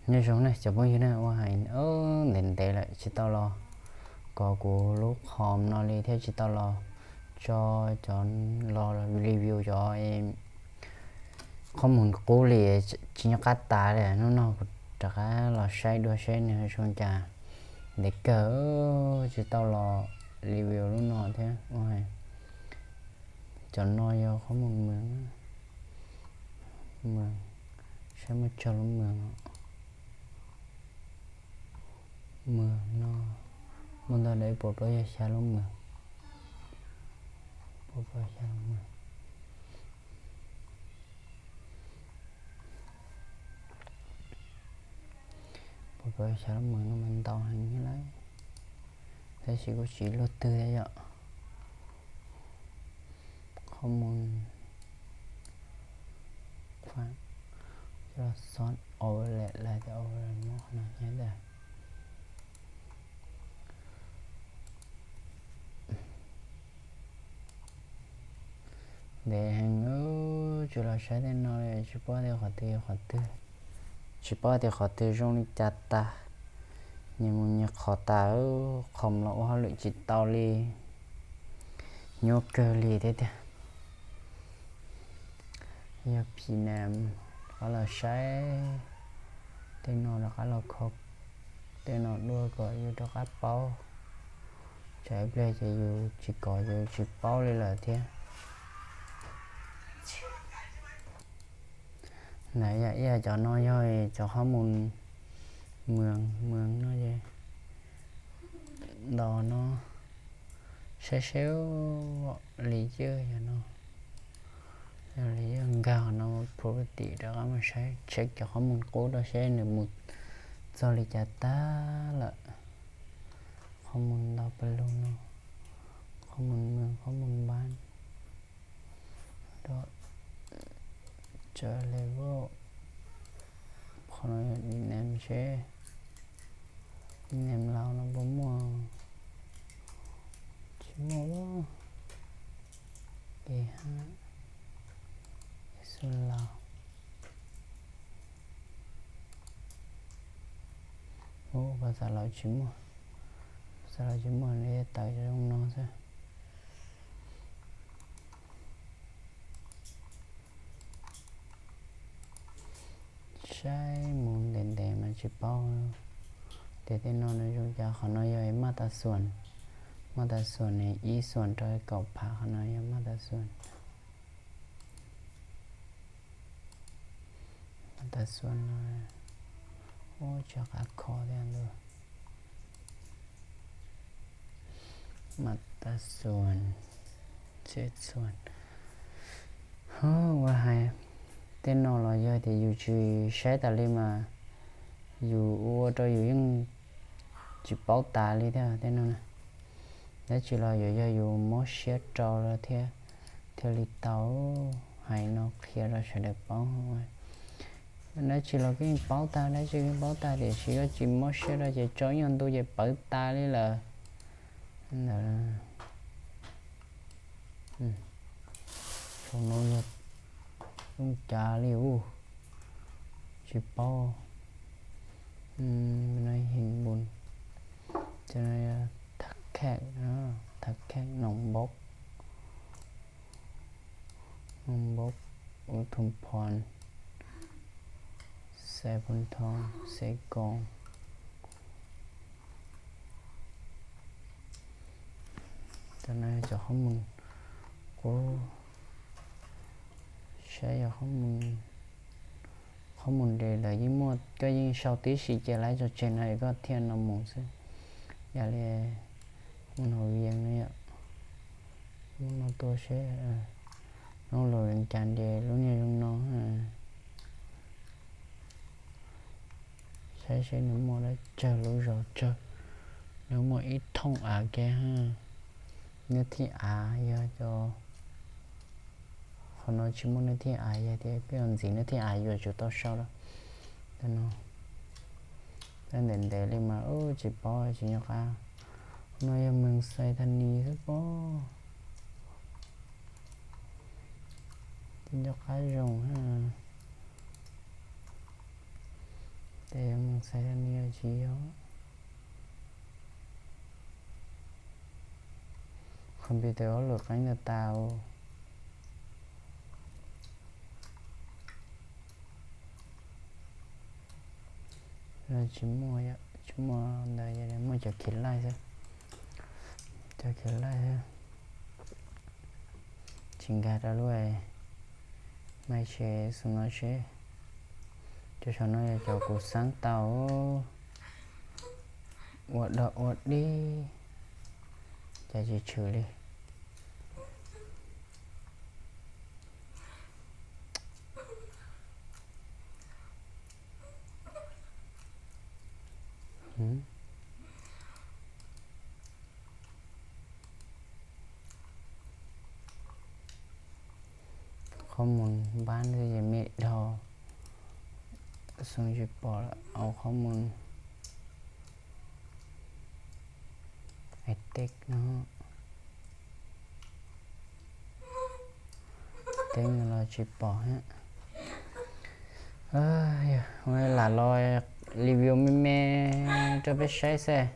Nyob zoo ne cov phooj ywg ne, ua hais ntev ntev lawm tsis tau los kov kuv lub qhov no li thiab tsis tau los tso cov, los review cov qhov mus qub li, tsis nyob qab tas li. Hnub no kuv rov qab los saib dua seb nws zoo cas. Ntev kawg tsis tau los review lub no thiab. Cov no yog qhov mus moos, moos, saib muaj tsawg lub moos. Moos no muaj ntau li puas plaub yog xya lub moos, puas plaub xya lub moos, puas plaub xya lub moos no mas ntau heev lawm, tab sis kuj tsis luaj twg thiab yom. Qhov mus, xov overlay, overlay no nyob ntawm. Ntev heev, tsis los saib tej no li, tsis paub tias qhov twg qhov twg, tsis paub tias qhov twg zoo li cas tas. Nyias mus nyias qhov tas, qhov los ua hauj lwm tsis tau li, nyuaj kawg li thiab tiag. Yog phim na, rov qab los saib tej no, rov qab los kho tej no dua kom yus rov qab paub, tsam ib pliag ces yus tsis kov ces yus tsis paub li lawm thiab. Ntawd yog ib yam, cov no yog cov qhov mus moos, moos no es ntos no, saib seb li cwj yog no, yog li cwj nkag no property rov qab mus saib, check cov qhov mus qub rau seb nws mus txog li cas tag lawm. Qhov mus ntos pawg lug no, qhov mus moos, qhov mus npab, rau tsawv level. Qhov no yog rename seb, rename laus no puas muaj, tsis muaj. Ke hab, Jesús laus, ua Phas Xas Laus tsis muaj, Phas Xas Laus tsis muaj li, tawm zoo no xwb. Saib mus ntev ntev mas tsis paub tias tej no nws zoo cas. Qhov no yog maj tas xuam, maj tas xuam ne, ib xuam rau kaum phav, qhov no yog maj tas xuam. Maj tas xuam no, ua tsis qab kho thiab ntag. Maj tas xuam, txhiab xuam. Ua hais, tej no los yog tias yus tsis saib tas li mas yus ua rau yus yeej tsis paub tas li thiab tej no na. Dab tsi los yuav yog yus mob siab rau lawm thiab thiaj li tau hais no qhia rau sawv daws paub. Dab tsi los yeej paub tag, dab tsi yeej paub tag, tiam sis koj tsis mob siab rau ces tso ib nyuag ntu ces pawv tas li lawm. Ntawd, thaum no yog lub cas li ub, tsis paub. Hin npun, cov no yog thab khaj, thab khaj, noom npaub, noom npaub, ub thum phon, xais pun thoo, xais koos. Cov no cov qhob mus qub, saib yog qhob mus, qhob mus nres lawv yeej muaj, koj yeej sau tib si ces lawv tso tseg no es koj thiaj no mus xwb. Yam li mus no yees no yom, mus no tua seb, hnub lus cas nres lub niag zoo no. Saib seb nws muaj dab tsawg lub zos tsawg, nws muaj ib thooj av kiag. Nws thib av yog cov, qhov no tsis muaj nws thib av, yog tias koj yuav ntxiv nws thib av yuav tsum tau sau lawm. Tej no, tej ntev ntev li mas tsis paub tsis nco qab. No yog Moos Xais Thas Nis xwb pob. Tsis nco qab zoo. Ces mus xaiv nws yog tsis yog. Computer ob lwm qeeb tas tas. Tsis muaj, tsis muaj ntawd, muaj cov khiv laij xwb. Cov khiv laij xwb. Tsis nkag rau lub Maiv Tshis xwb no seb. Cov saum no yog cov kuv xeeb tau ua dog ua dig, cas tsis tshwm li. Qhob mus npab ntawd ces me dhau, xoo tsis pom lawm. Au qhob mus, ai teb no, teb no los tsis pom thiab. Lam los review me me rau peb saib xwb.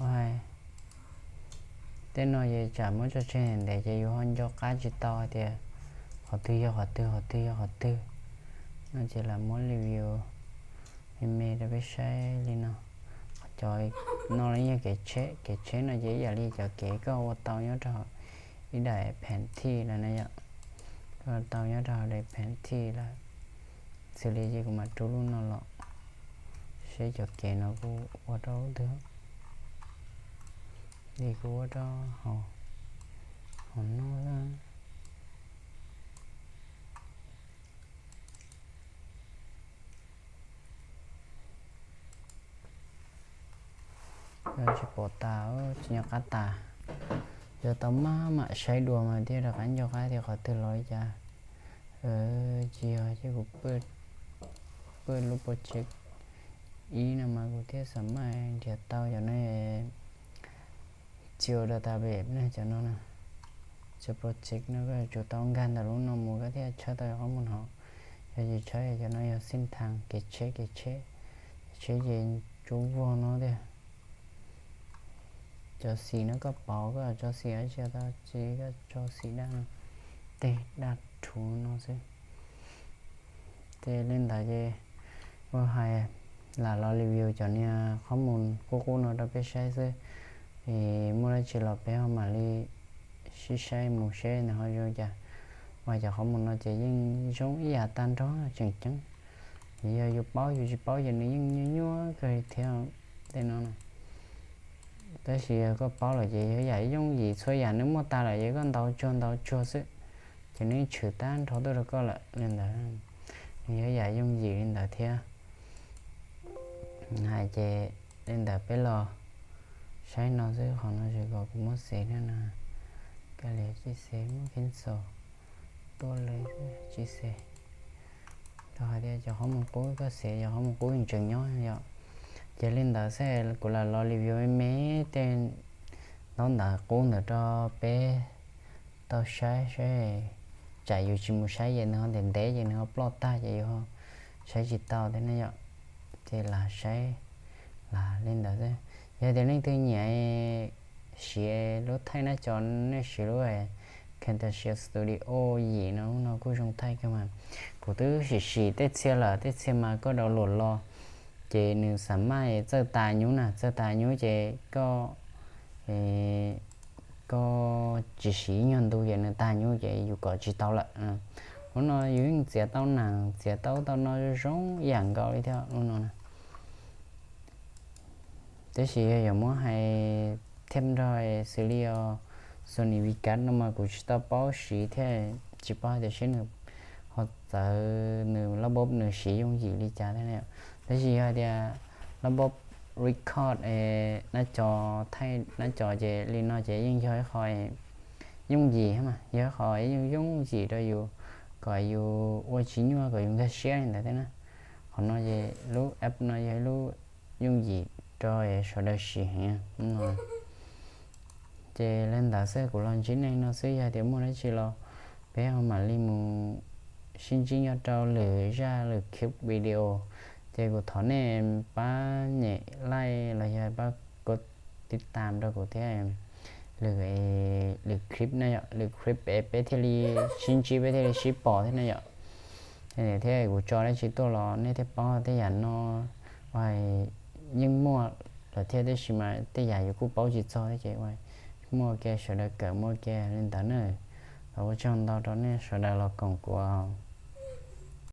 Ua hais tej no ces tsam muab tso tseg ntev ces yus ho nco qab tsis tau hais tias qhov twg yog qhov twg, qhov twg yog qhov twg. No ces lam muab review me me rau peb saib li no. Cov no los yog kev tsheb, kev tsheb no ces ib yam li cov kev koj ua tau nyob rau hauv ib daim pheem thij lawm na yom. Koj ua tau nyob rau hauv daim pheem thij lawm. Xws li ces kuv mam rub lub no los, seb cov kev no kuv ua rau lub twg. Li kuv ua rau hauv, hauv no. Tsis pom tas, tsis nco qab tas. Yog tau maj mam saib dua mas thiaj rov qab nco qab tias qhov twg los li cas. Tsis yog ces kuv pw lub project ib no mas kuv thiaj xam maj nrhiav tau cov no. Txio database ne cov no, cov project no koj yuav tsum tau nkag ntawm lub no mus koj thiaj tshawb tau qhob mus no. Yog tsis tshawb cov no yog xij thaas kev tsheb, kev tsheb, kev tsheb ces tsuas vog no tiag. Cov xim no koj pauv, koj tso xim dab tsi tau tsis koj tso xim daj no, tej daj rhuv no xwb. Ces li ntawd ces ua hais lam los review cov niag qhob mus qub qub no rau peb saib xwb. Es muaj dab tsi los peb ho mam li sib saib mus seb nws ho zoo cas. Ua cov qhob mus no ces yeej zoo ib yam tag nrho tseem ceeb. Yog yus paub yus tsis paub ces nws yeej nyuaj nyuaj kawg li thiab tej no. Tab sis yog koj paub lawm ces yog yam yooj yim, txhua yam nws muaj tas lawm ces koj ntaus tsuag ntaus tsuag xwb ces nws yeej tshwm tag nrho tuaj rau koj lawm li ntawd. Nws yog yam yooj yim li ntawd thiab. Hais ces li ntawd peb los saib no xwb, qhov no tsis kom kuv muab xev thiab no. Kav liam tsis xev, muab pencil tuaj li tsis xev. Rau hais tias cov qhob mus qub koj xev cov qhob mus qub tseem nyob yom. Ces li ntawd xwb kuv lam los review me me tej ntaub ntawv qub ntawd rau peb tau saib saib. Tsam yus tsis mus saib ces nws ho ntev ntev ces nws ho ploj tag ces yus ho saib tsis tau thiab ne yom. Ces lam saib lam li ntawd xwb. Yog tias leej twg nyiam siv lub thaij nab co, nej siv lub Camtasia Studio yim no, lub no kuj zoo thaij kawg mas. Kuv twb sim sim tej txhia lawm, tej txhia mas koj download los ces nws xam maj txawj tas nyub na, txawj tas nyub ces koj, koj tsis siv ib nyuag ntu ces nws tag nyub ces yus kom tsis tau lawm. Lub no yus yeej txiav tau nees, txiav tau tau no zoo zoo ib yam nkaus li thiab lub no. Tab sis yog yuav muab hais thiab nrog xws li os Sony Vegas no mas kuv tsis tau paub siv thiab tsis paub hais tias seb nws ho txawv nws lab bob nws siv yooj yim li cas thiab. Tab sis yog hais tias lab bob record nab co, thaij nab co ces li no ces yeej yog ib qho yooj yim mas, yog ib qho yooj yooj yim rau yus kom yus ua tsis nyuaj kom yus nkag siab li ntawd thiab na. Qhov no ces lub app no yog ib lub yooj yim rau sawv daws siv heev no. Ces li ntawd xwb kuv los ntsib nej no xwb, yog tias muaj dab tsi los peb ho mam li mus sib ntsib nyob rau lwm zaj lwm clip video. Ces kuv thov nej pab nyem like los yog pab kov tiv tam rau kuv thiab. Lwm, lwm clip na yom, lwm clip peb peb thiaj li sib ntsib, peb thiaj li sib pom thiab na yom. Thiab kuv tso dab tsi tuaj los nej thiaj paub, tej yam no uas yeej muaj lawm thiab, tab sis mas tej yam yus kuj paub tsis txog thiab ces ua muaj ua ke sawv daws kawm muaj ua ke li ntawd na. Thov ua tsaug ntau rau nej sawv daws los koom kuv.